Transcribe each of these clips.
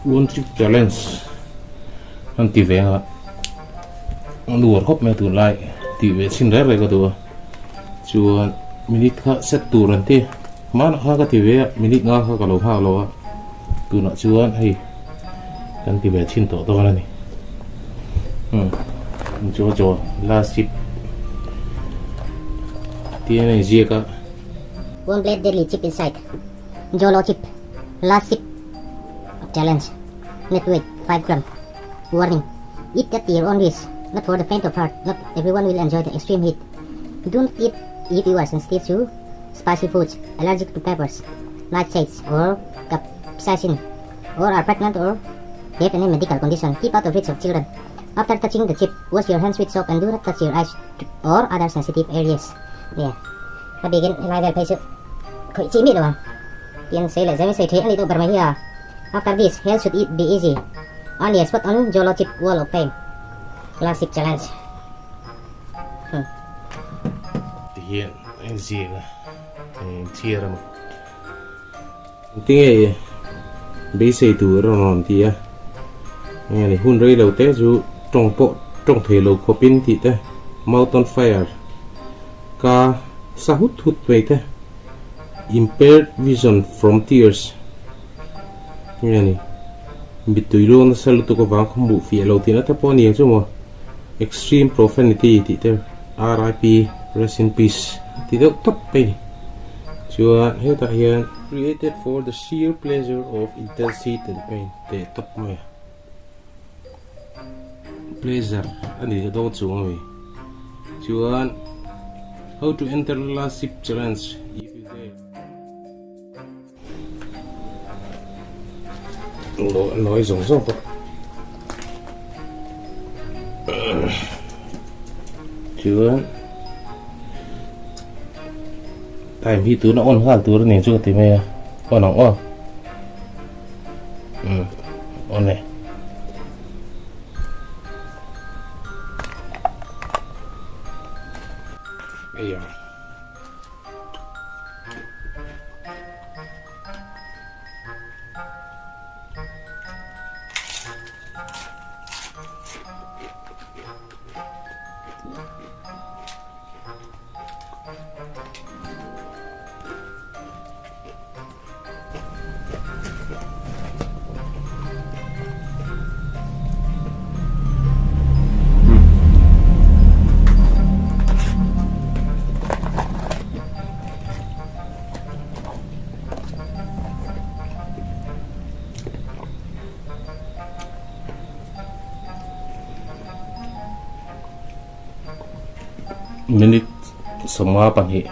One chip challenge an ti ve a an uar khawp mai a tunlai tih ve chhin reng reng ka duh a chuan minute kha set tur an ti hmanah kha ka ti ve a minute nga kha ka lo nghak lo a tunah chuan hei kan ti ve chhin tawh dawn a ni umm jojo last chip tih a inziak a. One blade deadly chip inside Jolo chip last chip challenge net weight 5 gram warning eat at your own risk not for the faint of heart not everyone will enjoy the extreme heat don't eat if you are sensitive to spicy foods allergic to peppers nightshades or capsaicin or are pregnant or have any medical condition keep out of reach of children after touching the chip wash your hands with soap and do not touch your eyes or other sensitive areas yeah a bikin helai vel phei chu khawih chi miah lo ang tin sei leh zai sei thei a ni deuh ber mai hi a after this hell should it be easy earn your spot on Jolo chip wall of fame classic challenge hmm. Ti hian a inziak a inchhiar a maw Tinge beisei tur a rawn ti a nge ni hun rei lo te chu tawng pawh tawng thei lo khawpin tih te mouth on fire ka sa hut hut mai te impaired vision from tears nge ni mittui luang nasa lutuk avang khaw hmuh fiah lo tihna te pawh a ni ang chu maw extreme profanity tih te R.I.P rest in peace tih deuh tawp mai a ni. Chuan hetah hian Created for the sheer pleasure of intense heat and pain teh tawp mai a. Pleasure a ni dawn chuang a mi. Chuan How to enter last ship challenge if you dare. Nawi zawng zawng pawh chuan time hi tuna on nghal tur a ni chu ka ti mai a on ang aw um on e. Minute 12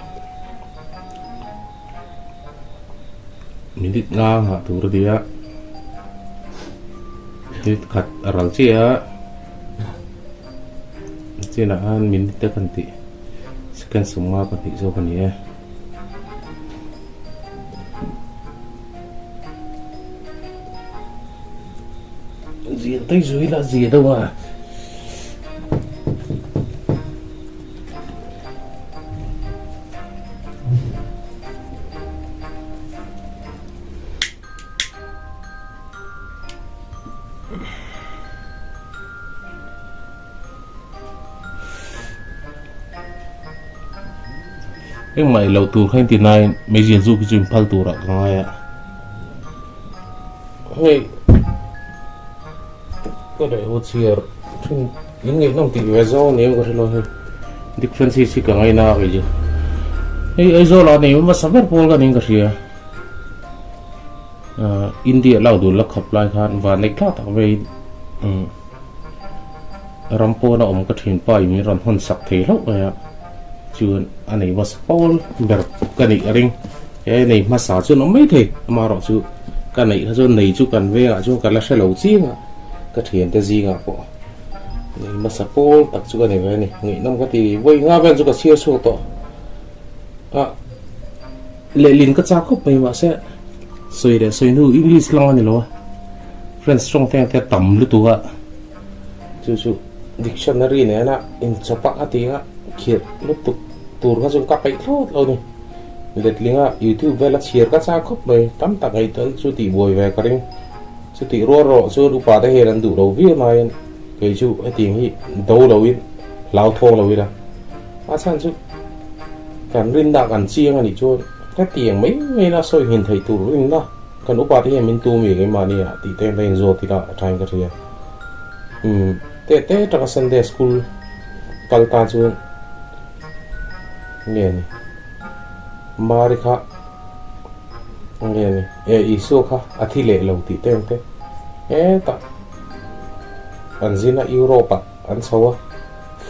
minute nga nghah tur a ni a minute khat a ral chiah a chinah khan minute te kan tih second 52 zawk a ni e. Zia tei zui la zia deuh a. Engmah i lo tur kha inti nain meizial zu khi chu inphal turah ka ngai a. Hei ka lehkhabu chhiar thin in ngaihnawm tih ve zawng a ni em ka hre lo hei Dick Francis hi ka ngaina a kei chu. Hei Aizawl ah nei hmasa ber pawl ka niin ka hria. India lau dul la khap lai khan van neih thlak tak veiin umm ram pawna awm ka thin pa in min rawn hawn sak thei hlauh mai a chuan a nei hmasa pawl ber ka neih a ring he nei hmasa chuan awm mai thei amaherawh chu ka neih kha chuan nei chu kan vengah chuan ka la hre lo chiang a ka thiante zingah pawh nei hmasa pawl tak chu ka ni ve a ni ngaihnawm ka ti vawi nga vel chu ka chhiar chhuak tawh a. Lehlin ka chak khawp mai mahse sawi leh sawi hnu English lang a ni lo a, French tawng te te tam lutuk a, chu chu dictionary nena inchawp a a ti a khirh lutuk tur kha chu ka peih thlawt lo a ni. Letlinga YouTube vela chhiar ka chak khawp mai tam tak ngaihtuahna chu tihbuai ve ka ring. Chutih rual rawh chuan upa te hian an duh lo viau laiin kei chu hetiang hi do loin hlauthawng lo ila. A chhan chu kan rinna kan chiang a nih chuan hetiang mai mai la sawi nghin theih tur rinna kan upa te hian min tum i keimahni ah tih te ka inzawt ila a thain ka hria. Umm te te taka Sunday school kal ta chuan nge ni Mari kha nge ni e Isua kha a thi leh lo tih te ang te hetah an zin a Europe ah an chho a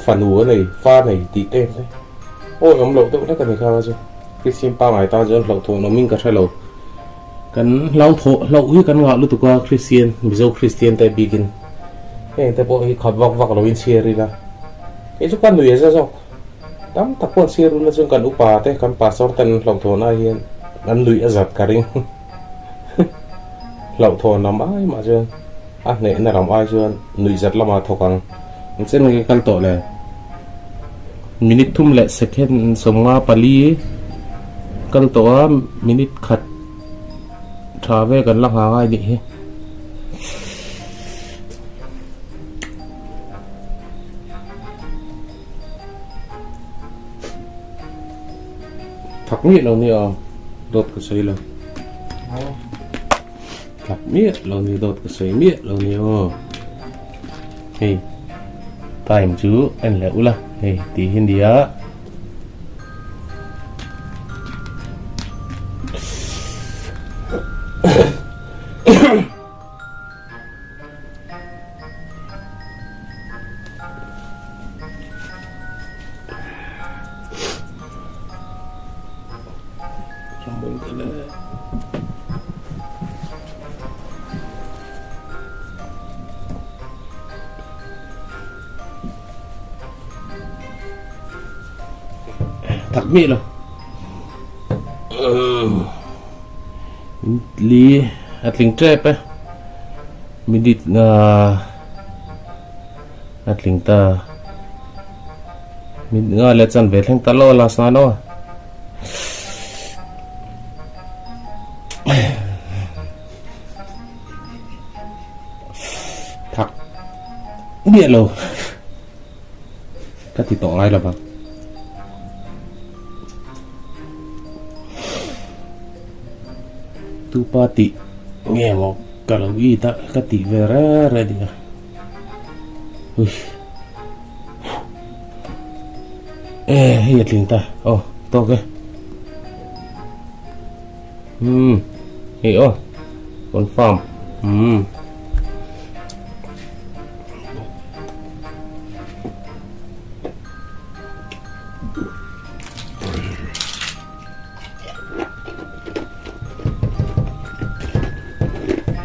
fanu a nei fa nei tih te ang te awi awm loh deuh hlek a ni kha chu Kristian pangngai tan chuan hlauhthawn awmin ka hre lo kan hlauthawh hlauh hi kan ngah lutuk a Kristian Mizo Kristian te bikin heng te pawh hi khat vak vak loin chhiar ila kei chu ka nui a za zawk. Tam tak pawh chhiar runa chuan kan upa te, kan pastor ten an hlauhthawn ai hian an nuih a zat ka ring. Hlauhthawn lam ai mah chuan a hnehna lam ai chuan nuih zat lamah thawk ang. Engchen nge kal tawh le? Minute thum leh second 54 kal tawh a, minute khat tha ve kan la nghah ngai nih hi. Thak miah lo nia dawt ka sawi lo thak miah lo nia dawt ka sawi miah lo nia aw hei time chu en leh ula hei tih hi nia. Thak miah lo. Li a tling tep e. Minute nga a tling ta. Minute nga leh chan ve thleng ta lo a last nan aw. Thak miah lo. Ka ti tawh ngai lo vang. Tupa tih nge maw ka lo i ta ka tih ve re re ding a. Ui. E hei a tling ta. Aw tawk e. Hmm. Hei aw. Confirm. Hmm.